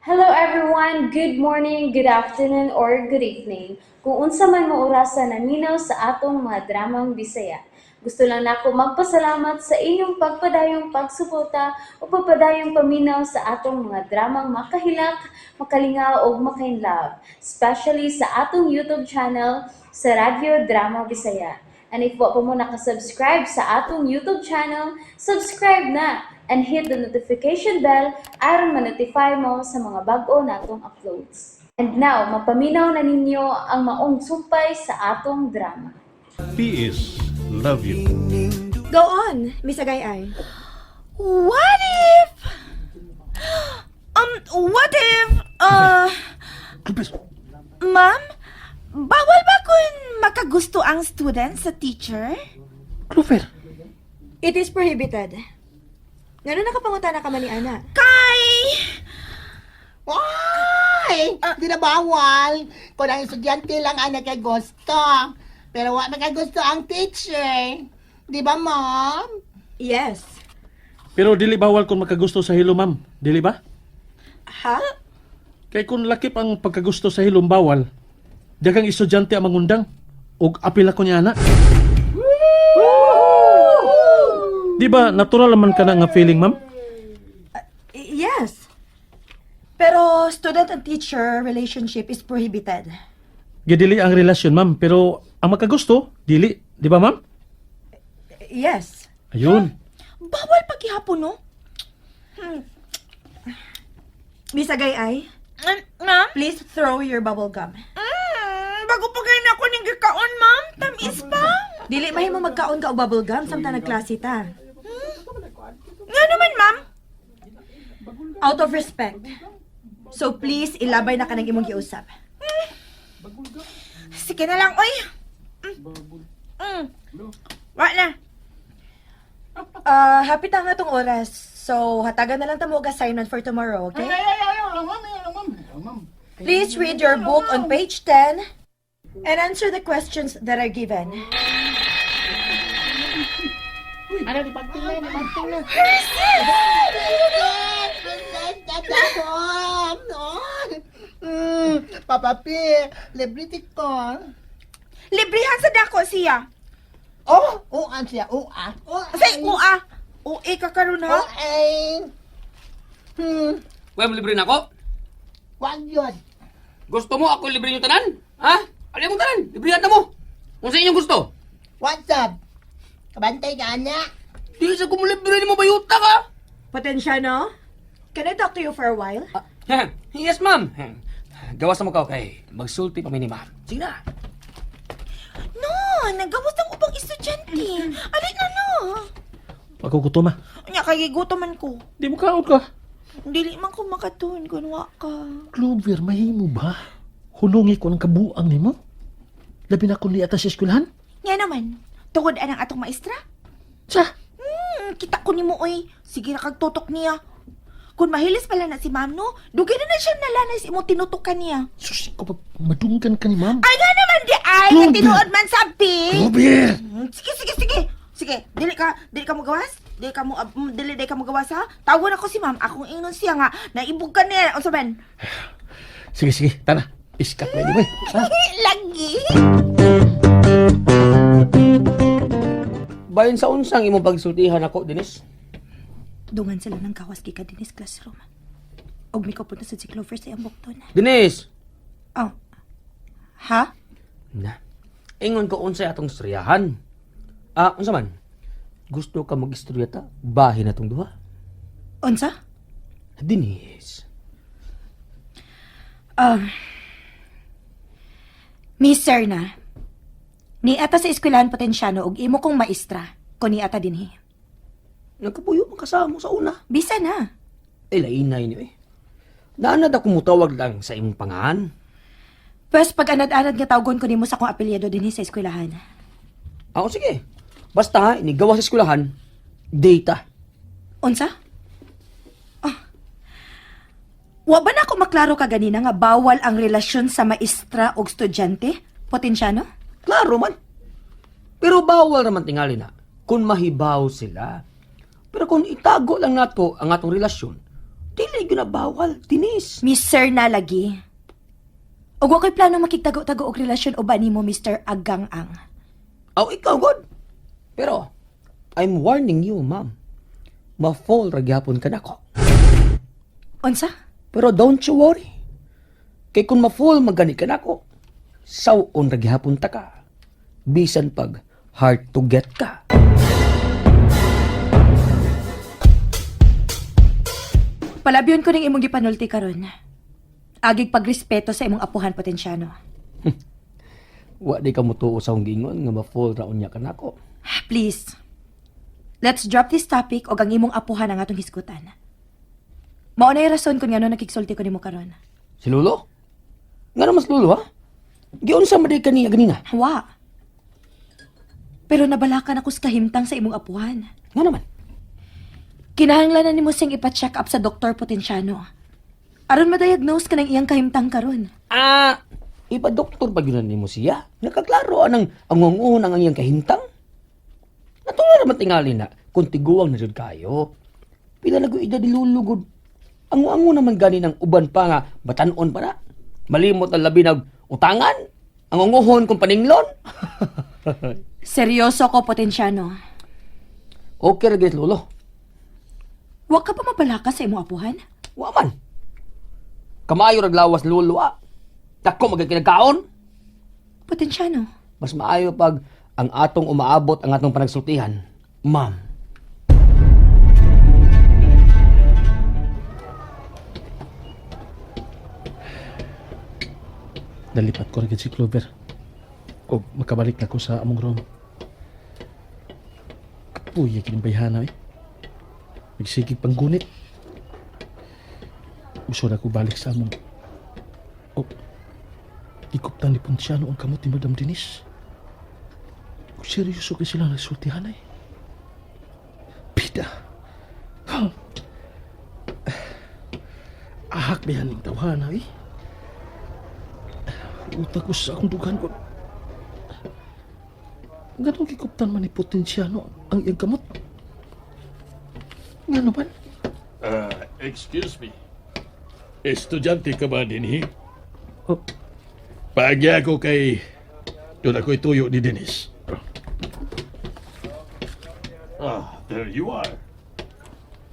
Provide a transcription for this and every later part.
Hello everyone! Good morning, good afternoon, or good evening. Kung unsa man mo orasa naminaw sa atong mga dramang Bisaya. Gusto lang nako magpasalamat sa inyong pagpadayong pagsuporta o pagpadayong paminaw sa atong mga dramang makahilak, makalingaw ug makainlove, especially sa atong YouTube channel sa Radyo Drama Bisaya. And if wa pa mo nakasubscribe sa atong YouTube channel, subscribe na and hit the notification bell aron ma-notify mo sa mga bag-o natong uploads. And now, mapaminaw na ninyo ang maong sumpay sa atong drama. PS love you. Go on, Miss Agayay. What if, ma'am, bawal ba kung makagusto ang student sa teacher? Clover. It is prohibited. Ngano nakapangutana ka man ni Ana? Kay. Ay! Di na bawal. Kung ang estudyante lang ang nakagusto. Pero wa makagusto ang teacher. Di ba, ma'am? Yes. Pero dili bawal kung makagusto sa hilom, ma'am. Dili ba? Ha? Kay kung lakip ang pagkagusto sa hilom bawal, daghang estudyante ang mangundang og apil ako niya ana. Di ba natural naman ka na nga feeling, ma'am? Yes. Pero student and teacher relationship is prohibited. Gidili ang relasyon, ma'am, pero ang makagusto, dili, di ba, ma'am? Yes. Ayun. Bawal paghihapon, no? Miss Agayay, Ma'am? Please throw your bubble gum. Bago pa kayo na ako ning gikaon, ma'am. Tamis pa. Dili mahimo magkaon ka og bubble gum samtang nagklase ta. Nga naman, ma'am. Out of respect. So please, ilabay na ka ng imong giusap. Sige na lang, oy. Wa na. Ah, happy ta nga tong oras. So, hatagan na lang ta mo og assignment for tomorrow, okay? Please read your book on page 10 and answer the questions that are given. Prinsesa ko! Papa P, libre ko. Librihan sa dako siya. Oh, uan siya, ua. Ua. Say, ua. Ua ka karon ha? Ua. Kuya, mo libre na ako? Wag yun. Gusto mo ako libre yung tanan? Ha? Ano yung tanan? Librihan na mo. Kung sa inyong gusto. What's up? Kabantay ka, anak. Di sa kumulibre ni mo bayuta ka. Potensyano, can I talk to you for a while? Ah, yes, ma'am. Gawas na mo ka, okay. Magsulti pa mi ni ma'am. Sige na. No, nagawas ang ubang estudyante. Alin na no. Pagkugutom ah. Nya kay gigutom man ko. Di mo kaon ka. Dili man ko makatuon kun wa ka. Clover, mahimo ba? Hunungi ko ang kabuang nimo. Labi na kung liata sa eskwelahan. Nga naman, tungod anang atong maestra. Sa? Kita ko nimo oy. Sige ra kag tutok niya. Kung mahilis pala na si ma'am no, dugay na na siya nalanay sa imong tinutukan niya. Sus, ko pa madunggan ka ni ma'am. Ay nga naman di ay, nga Clover! tinuod man sabi. Clover! Sige, sige, sige. Sige, dili ka mo gawas? Dili ka mo gawas ha? Tawgon ako si ma'am, akong ingnon siya nga naibog ka niya. Unsa man? Sige, sige, tara. Iskat na di ba? Ha? Lagi. Bayon sa unsang imong pagsultihan ako, Denise. Dungan sila ng kawas gikan dinis classroom. Og mikaw punta sa si Clover sa iyang bukton. Denise! Oh. Ha? Na. Ingon ko unsay atong istoryahan. Ah, unsa man? Gusto ka mag-istorya ta? Bahin atong duha. Unsa? Denise. Miss Serna, niata sa eskwelahan Potensyano og imo kong maestra, ko niata dinhi. Nagkapuyo man kasama sa una. Bisa na. Eh, lainay niyo eh. Naanad ako mutawag lang sa imong pangahan. Pwes pag anad-anad nga tawgon ko nimo sa akong apelyido dinhi sa eskwelahan. Ah, o sige. Basta ha, inigawa sa eskwelahan, data. Unsa? Ah. Wa ba na ako maklaro ka ganina nga bawal ang relasyon sa maestra og estudyante? Potensyano? Klaro man. Pero bawal naman tingali na kung mahibaw sila. Pero kung itago lang nato ang atong relasyon, Dili gyud na bawal, Denise. Mr. Nalagi. Ug wa ko'y plano makigtago-tago og relasyon uban nimo, Mr. Agang-ang. Aw, ikaw god. Pero I'm warning you, ma'am. Ma-fall ra gyapon ka nako. Unsa? Pero don't you worry. Kay kung ma-fall magani ka nako, saw-on ra gyapon ta ka. Bisan pag hard to get ka. Palabyon ko ning imong gipanulti karon. Agig pagrespeto sa imong apuhan, Potensyano. Wa di ka mutuo sa akong giingon nga ma-fall ra unya ka nako. Please. Let's drop this topic og ang imong apuhan ang atong hisgutan. Mao na rason kung ngano nakigsulti ko nimo karon. Si Lolo? Nga naman si Lolo, ha? Giunsa man di kaniya ganina? Wa. Pero nabalakan ako sa kahimtang sa imong apuhan. Nga naman. Kinahanglan na nimo siyang ipa-check up sa Dr. Potensyano. Aron ma-diagnose ka ng iyang kahimtang karon. Ah, ipa-doktor pa yun na nimo siya. Nakaklaro anang angunguhon ang iyang kahimtang. Natuloy naman tingali na kung tiguang na jud kayo. Pila na edad ni Lolo gud. Angu-angu naman gani ng uban pa nga batanon pa na. Malimot ang labi nag utangan. Angunguhon kung paninglon. Seryoso ko, Potensyano. Okay ra gyud Lolo. Wa ka pa mabalaka sa imong apuhan? Wa man. Kamayo rag lawas Lolo ah. Dako magkakinagkaon. Potensyano. Mas maayo pag ang atong umaabot ang atong panagsultihan. Ma'am. Nalipat ko rin si Clover. O makabalik na ko sa among room. Kapuya kining bayhana eh. Nagsigig panggunit. Gusto na ko balik sa among. O, ikuptan ni Ponciano ang kamot ni Madam Denise. Kung seryoso kay sila nagsultihan eh. Pida. Huh. Ahak ba yan tawhana eh. Utak ko sa akong dughan ko. Ganong gikuptan man ni Potensiano ang iyang kamot. Nga naman? Excuse me. Estudyante ka ba dinhi? Oh. Paagya ko kay doon ako'y tuyo ni Dennis. Ah, there you are.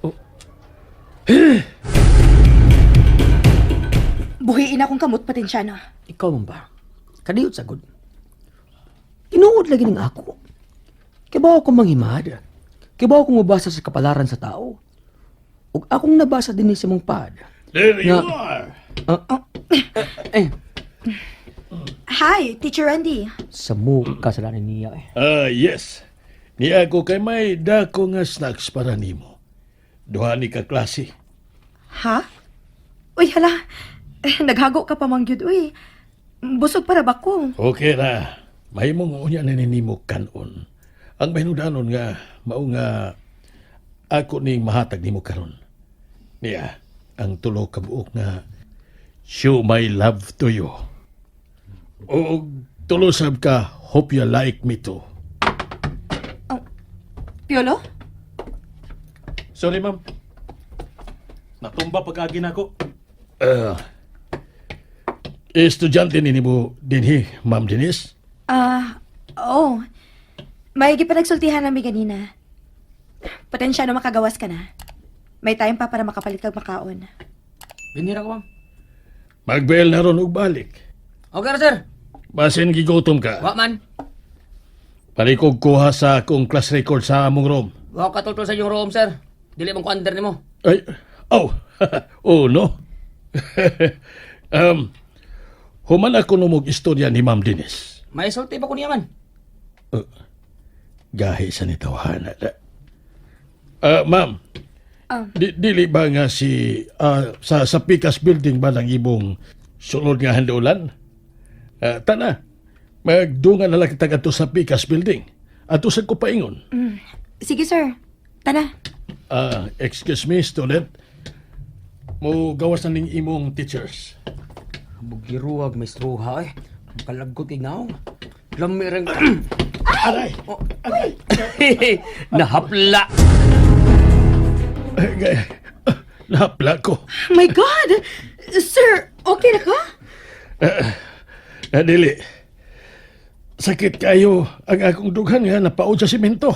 Oh. Buhiin akong kamot, Potensyano. Ikaw man ba? Kadiyot sagod. Tinuod lagi ng ako. Kibaw ako manghimad. Kibaw akong mabasa sa kapalaran sa tao. Ug akong nabasa din sa mong pad. There you Nga- are. Eh, Hi, Teacher Randy. sa mo kasalanan niya eh. Ah, yes. Niya ako kay may dako nga snacks para nimo. Duha ni ka klase. Ha? Uy, hala. Eh, naghago ka pa mang gyud, uy. Busog para ba ko? Okay ra. Mahimong unya na nimo kanon. Ang mahinudanon nga mao nga ako ning mahatag nimo karon. Niya ang tulo ka buok nga show my love to you. O tulo sab ka hope you like me too. Piolo? Sorry, ma'am. Natumba pag-agi na ako. Ah, estudyante ni nimo dinhi, Ma'am Denise. Ah, oo. May gipanagsultihan nami ganina. Potensyano makagawas ka na. May time pa para makapalit kag makaon. Binira ko, ma'am. Magbel na ron og balik. Okay ra, sir. Basin gigutom ka. Wa man. Palikog kuha sa akong class record sa among room. Wa ka tutol sa inyong room, sir. Dili man ko under nimo. Ay, oh, oh no. um, human ako numog istorya ni Ma'am Denise. May sulti pa ko niya man. Gahi sa nitawhana na. Ah, ma'am, dili ba nga si sa Picas Building ba ng ibong sulod nga handulan? Ah, tana, magdungan na lang kita kadto sa Picas Building. Ato sa kupaingon. Sige, sir. Tana. Ah, excuse me, student. Mo gawas na ning imong teachers. Bugiruag may struha eh. Makalaggot kay naong. Lami rin. Aray! Aray! Nahapla. Ay, Napla ko. My God! Sir, okay na ka? Ah, dili. Sakit kayo ang akong dughan nga napaod sa simento.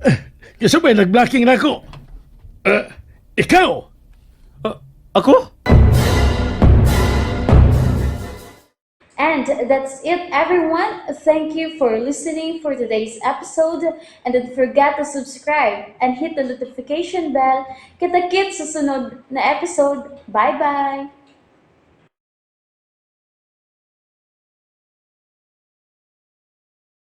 Eh, Kasi may nag-blocking na ako. Eh, ikaw! Ah, ako? And that's it, everyone. Thank you for listening for today's episode. And don't forget to subscribe and hit the notification bell. Kita-kits sa sunod na episode. Bye-bye!